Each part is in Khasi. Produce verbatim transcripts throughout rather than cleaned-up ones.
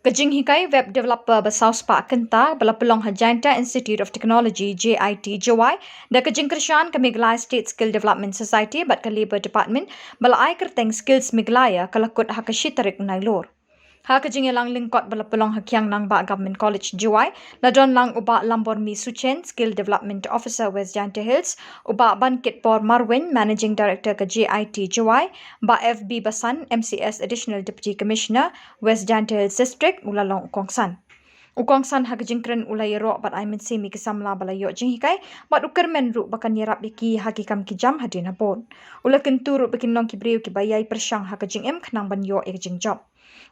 Ka jinghikai web developer ba saw spah kynta ba la pynlong ha Jayanta Institute of Technology, J I T, Jowai, da ka jingkyrshan ka Meghalaya State Skill Development Society bad ka Labour Department ba la ai kyrteng Skills Meghalaya, ka la kut ha ka shi tarik Nailur. Ha ka jingïalang lyngkot ba la pynlong ha Kiang Nangbah Government College, Jowai, la don lang u Bah Lambormi Suchen, Skill Development Officer, West Jaiñtia Hills, u Bah Bankitpor Marwein, Managing Director ka J I T Jowai, Bah F B Basan, M C S Additional Deputy Commissioner, West Jaiñtia Hills District, u la long u kongsan. U kongsan ha ka jingkren u la ïaroh bad ai mynsiem ïa ki samla ba la ïoh jinghikai, bad u kyrmen ruh ba kan ïarap ïa ki ha ki kam ki jam hadien habud. U la kyntu ruh ba kin long ki briew kiba ïai pyrshang ha ka jingim khnang ban ïoh ïa ka jingjop.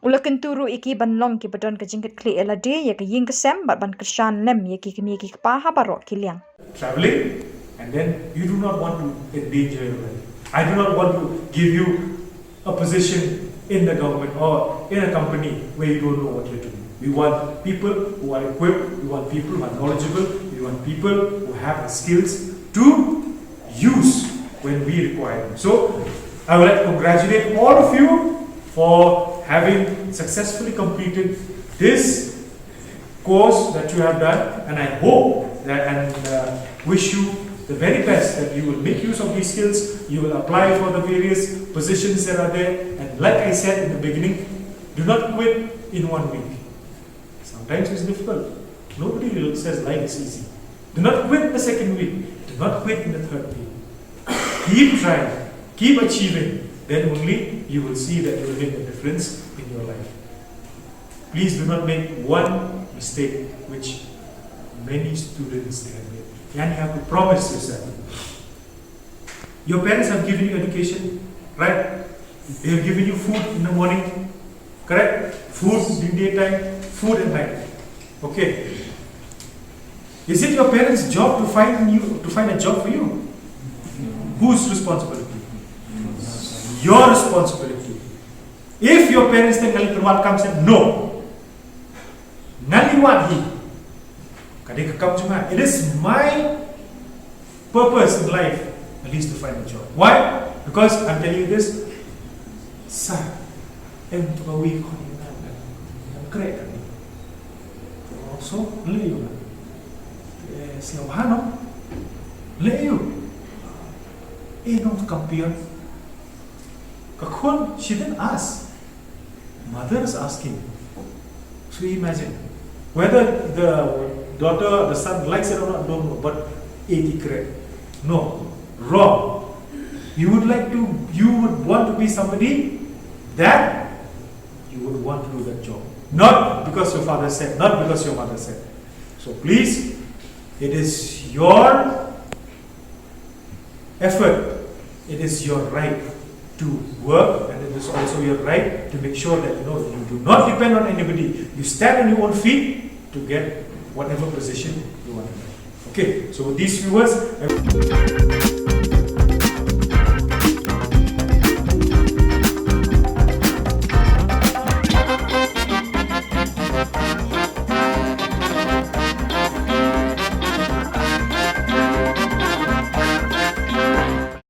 U la kyntu ruh ïa ki ban long kiba don ka jingkitkhlieh ïa lade, ïa ka ïing ka sem, bad ban kyrshan lem ïa ki kmie ki kpa ha baroh ki liang. Traveling, and then you do not want to endanger your life. I do not want to give you a position in the government or in a company where you don't know what you're doing. We want people who are equipped, we want people who are knowledgeable, we want people who have the skills to use when we require them. So I would like to congratulate all of you for having successfully completed this course that you have done, and I hope that and uh, wish you the very best, that you will make use of these skills, you will apply for the various positions that are there, and like I said in the beginning, do not quit in one week. Sometimes it's difficult. Nobody says life is easy. Do not quit the second week. Do not quit in the third week. Keep trying. Keep achieving. Then only you will see that you will make a difference in your life. Please do not make one mistake which many students they have made. And you have to promise yourself. Your parents have given you education, right? They have given you food in the morning, correct? Food in daytime, food at night. Okay. Is it your parents' job to find you to find a job for you? Whose responsibility? Your responsibility. If your parents think, "Ngan leit pynwad kam seh," no. Ngan leit wad hi. Ka dei ka kam jong nga. It is my purpose in life, at least, to find a job. Why? Because I'm telling you this, sir, em to ka wi khon ïa nga, em kre ka ni. So, le yu. Eh, sngewbha no. Le yu. Eh, no, kampion. Ka khun, she didn't ask. Mother is asking. So imagine, whether the daughter, the son likes it or not, don't know, but eighty credit. No, wrong. You would like to, you would want to be somebody that you would want to do that job. Not because your father said, not because your mother said. So please, it is your effort. It is your right to work, and it is also your right to make sure that, you know, you do not depend on anybody. You stand on your own feet to get whatever position you want to get. Okay, so with these few words, I